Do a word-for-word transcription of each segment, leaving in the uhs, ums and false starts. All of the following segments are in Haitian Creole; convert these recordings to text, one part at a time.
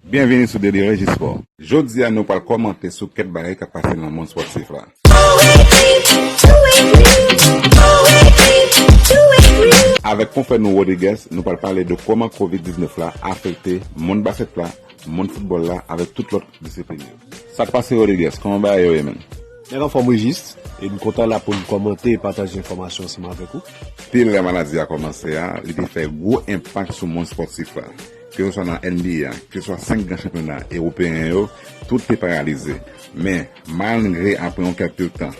Byenvini sou Daily Regisport. Jodi a, nou pral kòmante sou kèk bagay k ap pase nan mond spòtif la. Avèk konfrè nou Rodriguez, nou pral pale de kòman kovid diznèf la afekte mond baskèt la, mond foutbòl la, avèk tout lòt disiplin yo. Sa k pase, Rodriguez? Kòman bagay yo ye, menm? Nèg anfòm, Regis, e m kontan la pou m kòmante e pataje enfòmasyon ansanm avèk ou. Depi lè maladi a kòmanse a, li te fè gwo enpak sou mond spòtif la. Keseswa nan N B A, keseswa senk gran chanpyona ewopeyen yo, tout te paralize. Men, malgre apre yon kèlke tan,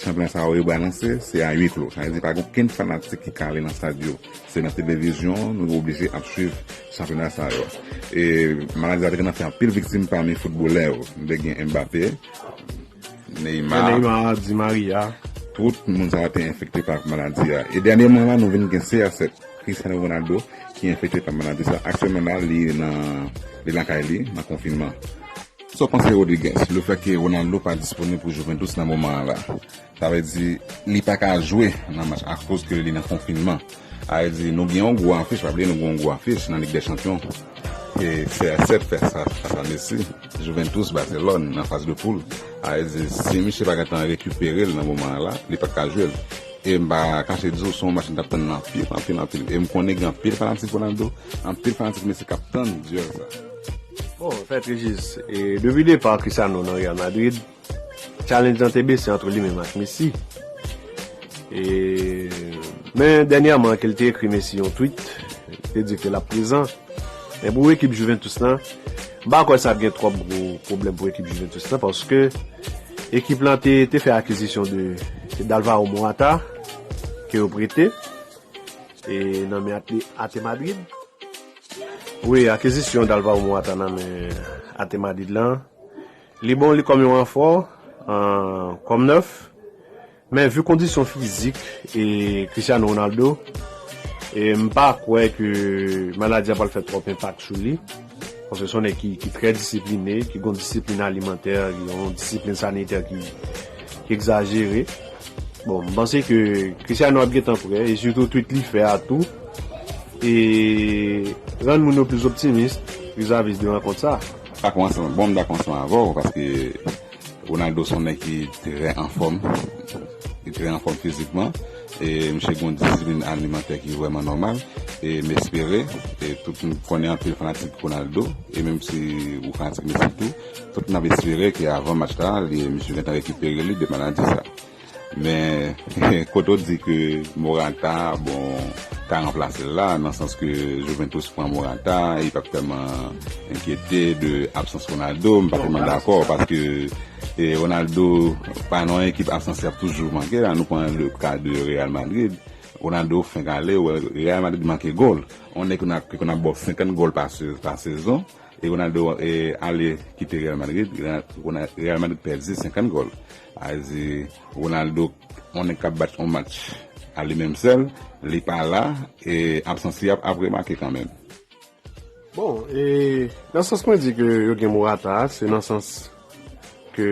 chanpyona sa yo rebalanse, se a huis clos. Sa vle di pa gen okenn fanatik ki ka ale nan estad yo. Se nan televizyon, nou oblije ap swiv chanpyona sa yo. E maladi a te gentan fè anpil viktim pami foutbolè yo. Nou te gen Mbappé, Neymar, Neymar, Di Maria. Tout moun sa yo te enfekte pa maladi a. E dènyèman la, nou vin gen C R sèt, Cristiano Ronaldo, ki enfekte pa maladi sa. Aktyèlman la, li nan, li lakay li, nan konfinman. Sa w panse, Rodriguez, lefètke Ronaldo pa disponib pou Juventus nan moman an la? Sa vle di, li pa ka jwe nan match akoz ke li nan konfinman. Sa vle di, nou gen yon gwo afich, pa bliye nou gen yon gwo afich nan Lig dè Chanpyon. E C R sèt fè sa fas a Messi, Juventus, Barcelone, nan faz de poul. Sa vle di, si misye pa gentan rekipere l nan moman an la, li pa t ka jwe l. E m pa kache di w, se yon match m t ap tann anpil, anpil, anpil. E m konnen gen anpil fanatik Ronaldo, anpil fanatik Messi k ap tann dyèl sa. Bon, fèt, Regis, e depi depa Cristiano nan Real Madrid, challenge lan te bese ant li menm ak Messi. E, men dènyèman ke l te ekri Messi yon tweet, li te di ke l ap prezan. Men pou ekip Juventus lan, m pa kwè sa ap gen twòp gwo pwoblèm pou ekip Juventus lan, paske ekip lan te, te fè akizisyon de, de Alvaro Morata, ke yo prete, e nan men Atle-, Ate Madrid. Wi, akizisyon d'Alvaro Morata nan men Ate Madrid lan, li bon, li kòm yon ranfò, an, kòm nèf. Men vi kondisyon fizik e Cristiano Ronaldo, e m pa kwè ke maladi a pral fè twòp enpak sou li. Paske se yon nèg ki, ki trè disipline, ki gon disiplin alimantè, ki gon disiplin sanitè ki, ki egzajere. Bon, m panse ke Cristiano ap gentan prè, e sitou tweet li fè a tou, e rann moun yo plis optimis vizavi de rankont sa. Dakò ansanm, bon, m dakò ansanm avè w, paske Ronaldo se yon nèg ki trè anfòm, ki trè anfòm fizikman, e misye gen yon disiplin alimantè ki vrèman nòmal, e m espere, e tout moun konnen anpil fanatik Ronaldo, e menm si ou fanatik Messi tou, tout moun ap espere ke avan match la, li, misye gentan rekipere li de maladi sa. Men, kote w di ke Morata, bon, ka ranplase l la, nan sans ke Juventus pran Morata, li p ap tèlman enkyete de absans Ronaldo, m pa tèlman dakò, paske, e, Ronaldo pa nan yon ekip absans li ap toujou manke la. Nou pran le ka de Real Madrid. Ronaldo fenk ale, Real Madrid manke gòl. Yon nèg ki konn ap, ki konn ap ba w senkant gòl pa se-, pa sezon, e Ronaldo, e, ale kite Real Madrid, Real, Real Madrid pèdi senkant gòl. Sa vle di, Ronaldo, yon nèg k ap bat yon match a li menm sèl, li pa la, e absans li ap, ap remake kanmenm. Bon, e nan sans mwen di ke yo gen Morata, se nan sans ke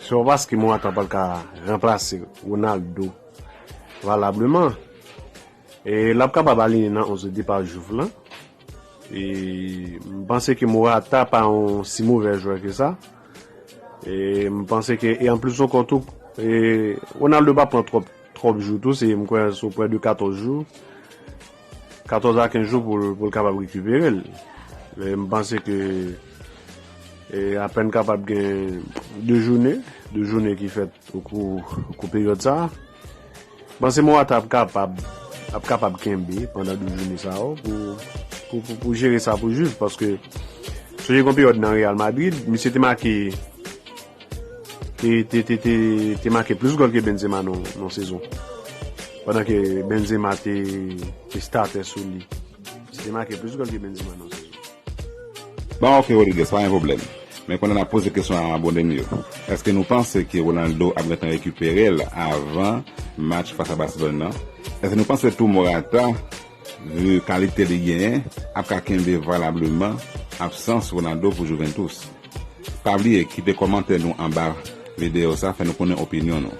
se pa paske Morata pral ka ranplase Ronaldo valableman. E l ap kapab aliyen nan onz de depa Juve lan. E m panse ke Morata pa yon si movè jwè ke sa. E m panse ke, e anplis ankò tou, e Ronaldo pa pran twòp, twòp jou tou, se, m kwè, se prè de katòz jou, katòz a kenz jou pou l, pou l kapab rekipere l. E m panse ke, e apèn kapab gen de jounen, de jounen ki fèt okou, okou peryòd sa a. Bon, se Morata ap kapab, ap kapab kenbe pandan douz jounen sa yo pou, pou, pou, pou jere sa pou Juve, paske sonje gon peryòd nan Real Madrid, misye te make, te, te, te, te, te make plis gòl ke Benzema nan, nan sezon. Pandan ke Benzema te, te starter sou li. Misye te make plis gòl ke Benzema nan sezon. Bon, ok, Rodriguez, pa gen pwoblèm. Men kounye a n ap poze kesyon a abòne n yo. Èske nou panse ke Ronaldo ap gentan rekipere l avan match fas a Barcelone nan? Èske nou panse tou Morata, vi kalite li genyen, ap ka kenbe valableman absans Ronaldo pou Juventus? Pa bliye kite kòmantè nou anba videyo sa, fè nou konnen opinyon nou.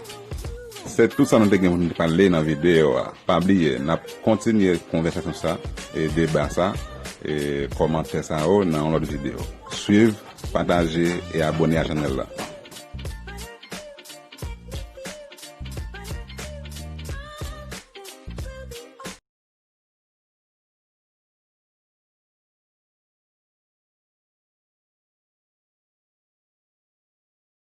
Se tout sa nou te gen pou nou te pale nan videyo a. Pa bliye, n ap kontinye konvèsasyon sa e deba sa, e, kòmantè sa yo nan yon lòt videyo. Swiv, pataje e abòne a chanèl la.